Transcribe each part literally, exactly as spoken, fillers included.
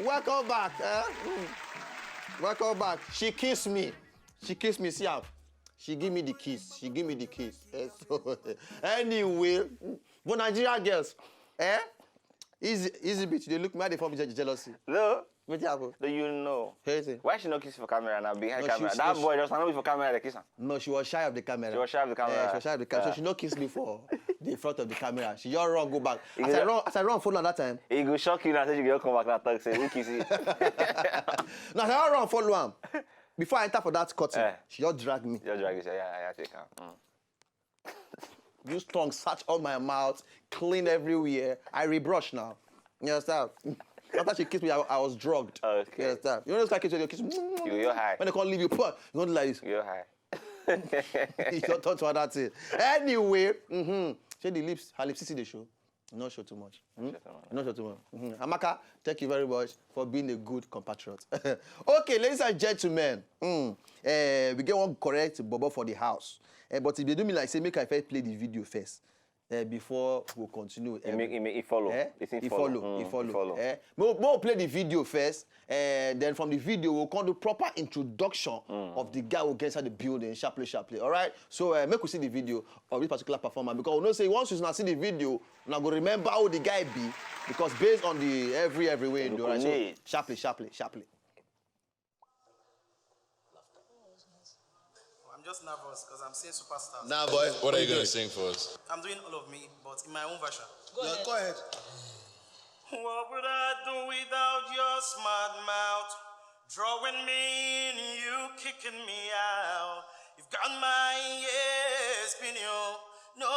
Welcome back. Eh? Mm. Welcome back. She kissed me. She kissed me. See how she give me the kiss. She give me the kiss. Eh, so, anyway, mm, but Nigeria girls, eh? Easy, easy bitch. They look me, they form je- jealousy. No, What happen? Do you know? Anything. Why she no kiss for camera now behind No, camera? she- That she- boy just not with for camera, they kiss him. No, she was shy of the camera. She was shy of the camera. Eh, she was shy of the camera. Yeah. So she no kiss before the front of the camera. She just run go back. As You I know- run, as I run follow that time. He go shock you now. Say you go come back now talk say who kiss you? No, as I run follow him. Before I enter for that cutting, Eh. she just drag me. Just drag you say yeah, yeah, take him. Mm. Use tongue search all my mouth, clean everywhere. I rebrush now. You understand? After she kissed me, I, I was drugged. Okay. You understand? You know those kind of kiss when you kiss. You go high. When they can't leave you, put, you don't like this. You go high. You don't talk to her that thing. Anyway, mm-hmm. Say the lips, her lips, see the show. Not show too much. Hmm? Show too much. Not show too much. Mm-hmm. Amaka, thank you very much for being a good compatriot. Okay, ladies and gentlemen, mm, eh, we get one correct bobo for the house. Eh, but if they do me like say, make I first play the video first. Eh, before we continue with He make, every- he make, he follow. Eh? He think He follow. follow. Mm, He he follow. follow. Eh? We'll, we'll play the video first. Eh, then from the video, we'll come do proper introduction of the guy who gets at the building, sharply, sharply. All right? So eh, make we see the video of this particular performer because we know say once you now see the video, now go remember how the guy be because based on the every every way you do, all right? So Need. sharply, sharply, sharply. I'm just nervous because I'm seeing superstars. Nah, boy, what are you gonna sing for us? I'm doing all of me, but in my own version. Go ahead. Go ahead. What would I do without your smart mouth? Drawing me in, you kicking me out. You've got my ears spinning, oh, no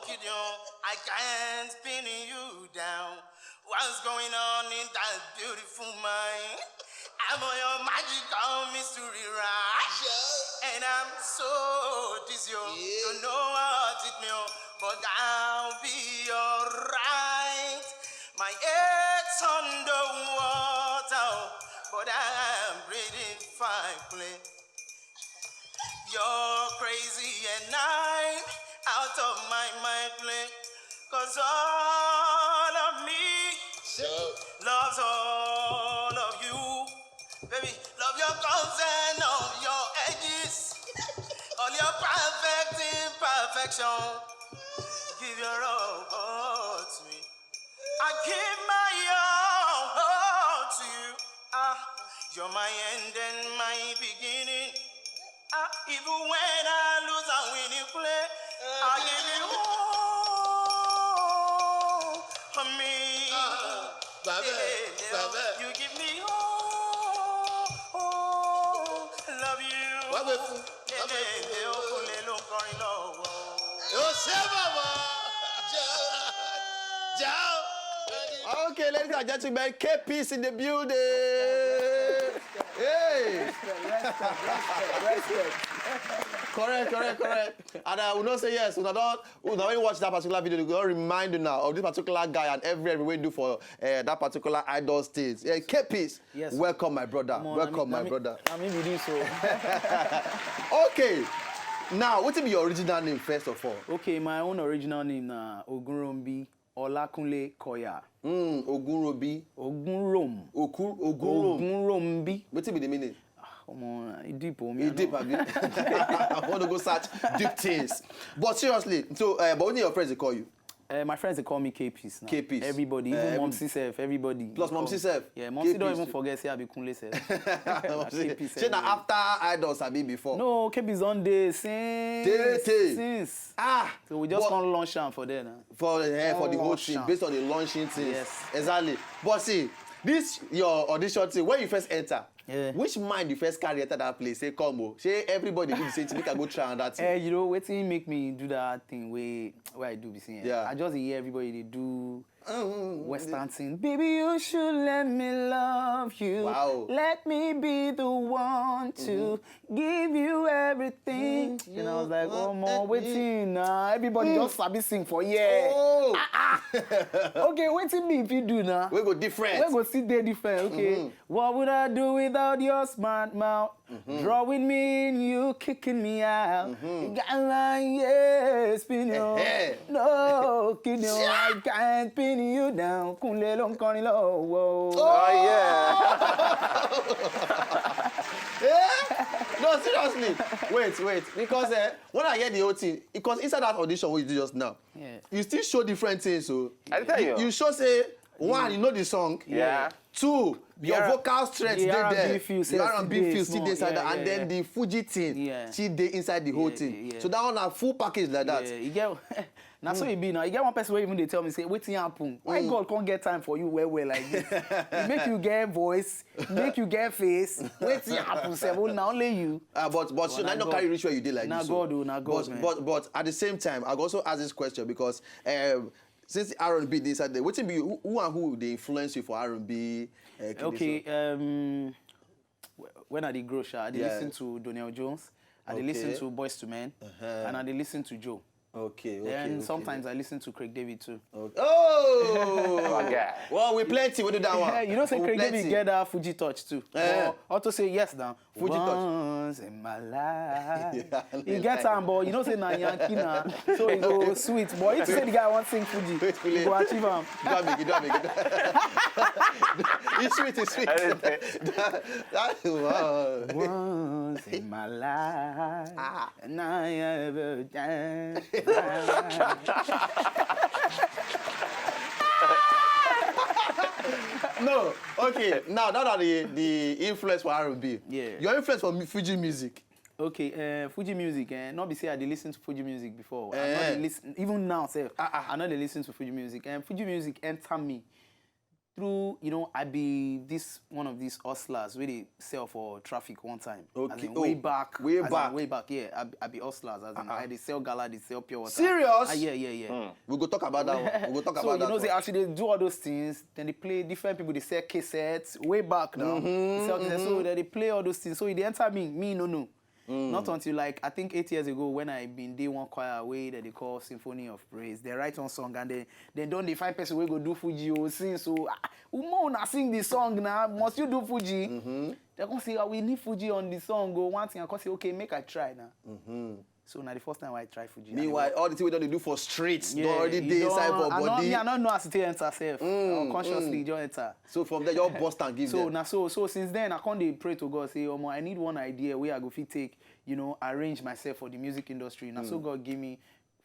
kidding, oh, I can't pin you down. What's going on in that beautiful mind? I'm on your magical mystery ride, and I'm so dizzy, oh, you know what it means, but I'll be alright. My head's underwater, but I'm breathing fine, play. You're crazy and I'm out of my mind, play. Cause all of me loves all of you. Baby, love your curves and all your edges. All your perfect imperfection. Give your all to me. I give my all to you. Ah, you're my end and my beginning. Ah, even when I lose and win you play, I give you all for me. Bàbá, Yeah, bàbá. You give me all, all, love you. Wá gbé fún, wá gbé fún. Ẹ̀ẹ́dẹ̀ẹ̀dẹ̀ òkúlé ló ń kọrin lọ́wọ́. Yóò ṣe bàbá. Jao. Jao. Okay, ladies and gentlemen, K P is in the building. Hey. Correct, correct, correct. And I will not say yes. Una don, una when you watch that particular video, they go remind you now of this particular guy and every every way do for uh, that particular idol stage. Yeah, K P, Yes. Welcome, my brother. Omo, na Welcome, me- my na me- brother. Na me be this o. Okay. Now, what be your original name first of all? Okay, my own original name na Ogunrombi Olakunle Koya. Mm, Ogunrobi. Ogunrom. Oku, Ogunrom. Ogunrombi. What be the meaning? Omo, e deep o. E deep, abi? I want to go search deep things. But seriously, so, uh, but when your friends they call you? Uh, my friends they call me K Peace now. K Peace. Everybody, Uh, even every- Momsy self, everybody. Plus they call Momsy me- self. Yeah, Momsy K Peace. Don't even forget say I be Kunle self. Say K Peace say na everywhere. After Idols I be before. No, K Peace don dey since. Tey, tey. Since. Ah. So we just but- come launch am for there now. For uh, for the whole Launch thing am. Based on the launching things. Yes. Exactly. But see, this your audition thing when you first enter, Yeah. Which mind you first carry enter that place? Say, "Come o." Say everybody do the same thing. Make I go try another thing. Eh, you know, wetin make me do that thing wey, wey I do be saying. Yeah. I just hear everybody dey do Western thing. "Baby, you should let me love you. Wow. Let me be the one to give you everything." And I was like, "Oh, mo, wetin now?" Everybody just sabi sing for here. Oh. Okay, wetin me if you do now? We go different. We go see dey different. Okay. What would I do without your smart mouth? Drawing me in, you kicking me out. You got my, yes, pin you. No, kicking you, I can't pin you down. Kunle ló ń kọrin lọ́wọ́. Oh, yeah. Yeah? No, seriously. Wait, wait. Because, eh, when I get the whole thing, because inside that audition wey you do just now, yeah, you still show different things. So I tell you, you show say, one, you know the song. Yeah. Two, your vocal strength dey there. The R and B feel still dey inside that, and then the Fuji thing still dey inside the whole thing. So that one na full package like that. Yeah, you get, na so e be now. You get one person wey even dey tell me say, "Wetin happen? Why God come get time for you well well like this? Make you get voice, make you get face. Wetin happen sef? Oh, na only you." Ah, but, but so na God. Na God o, na God, man. But, but at the same time, I go also ask this question because, um, since R and B dey inside there, wetin be, who, who and who dey influence you for R and B? Uh, okay, um, when I dey grow, sha, I dey listen to Donnell Jones, I dey listen to Boyz two Men, and I dey listen to Joe. Okay, okay. Then sometimes I listen to Craig David too. Okay. Oh, my God. Well, we plenty. We do that one. You know, say Craig David get that Fuji touch too. But also say yes now. Fuji touch. Once in my life. You get am, but you know say na Yankee na. So e go sweet. But if you say the guy wan sing Fuji, you go achieve am. You don make it, you don make it. It's sweet, it's sweet. That, that, wow. Once in my life. Ah. Na every time. No, okay. Now that are the, the influence for R and B. Yeah. Your influence for mu-, Fuji music. Okay, uh, Fuji music, eh, not be say I dey listen to Fuji music before. I no dey listen, even now sef, I no dey listen to Fuji music. And Fuji music enter me through, you know, I be this, one of these hustlers wey dey sell for traffic one time. Okay. As in, oh, way back, way back. Way back, yeah. I, I be hustlers, as in, I dey sell gala, dey sell pure water. Serious? Ah, yeah, yeah, yeah. We go talk about that one. We go talk about that one. So, you know, say as you dey do all those things, then they play different people, they sell cassettes, way back now. They sell cassettes, so then they play all those things. So e dey enter me, me no know. Not until, like, I think eight years ago when I been dey one choir wey dem dey call Symphony of Praise. They write one song and they, they don dey find person wey go do Fuji o, sing. So, ah, "Umo, una sing the song na, must you do Fuji?" They come say, "Ah, we need Fuji on the song o." One thing, I come say, "Okay, make I try now." So na the first time I try Fuji. Meanwhile, all the thing we don dey do for streets, yeah, don already dey inside for body. Me, I no know as e take enter sef. Unconsciously, e just enter. So from there, you just burst and give them. So na so, so since then, I come dey pray to God, say, "Omo, I need one idea wey I go fit take, you know, arrange myself for the music industry." Na so God give me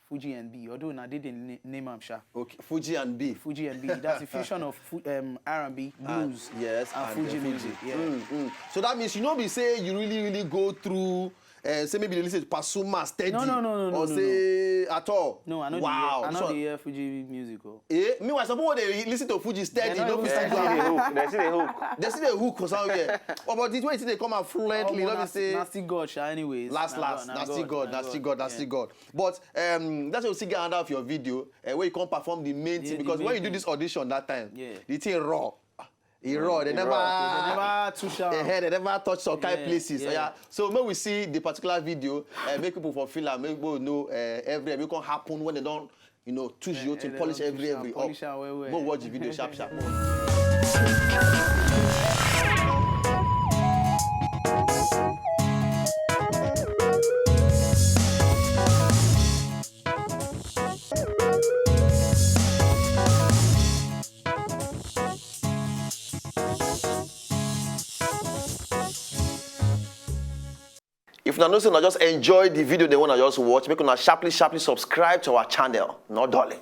Fuji and B. Although na they dey na-, name am sha. Okay, Fuji and B. Fuji and B. That's a fusion of fu-, um, R and B, blues, yes, and Fuji music. Yeah. So that means you no be say you really, really go through, uh, say maybe you listen to Pasuma steady. No, no, no, no, no, no, no. Or say at all. No, I no dey hear, I no dey hear Fuji music o. Eh? Meanwhile, some people dey listen to Fuji steady, no fit still do am. They still dey hook. They still dey hook for somewhere. Oh, but the way e dey come out fluently, no be say. Na still God sha, anyways. Last, last, na still God, na still God, na still God. But, um, that's why you see get another of your video, uh, where you come perform the main thing, because when you do this audition that time, the thing raw. E raw. They never touch am. They never touch some kind places. Yeah. So make we see the particular video, uh, make people for feel am, make people know, uh, every, make it come happen when they don, you know, touch your thing, polish every, every up. Polish am well well. Go watch the video sharp sharp. If una know say una just enjoy the video, they wanna just watch, make una sharply, sharply subscribe to our channel. No darling.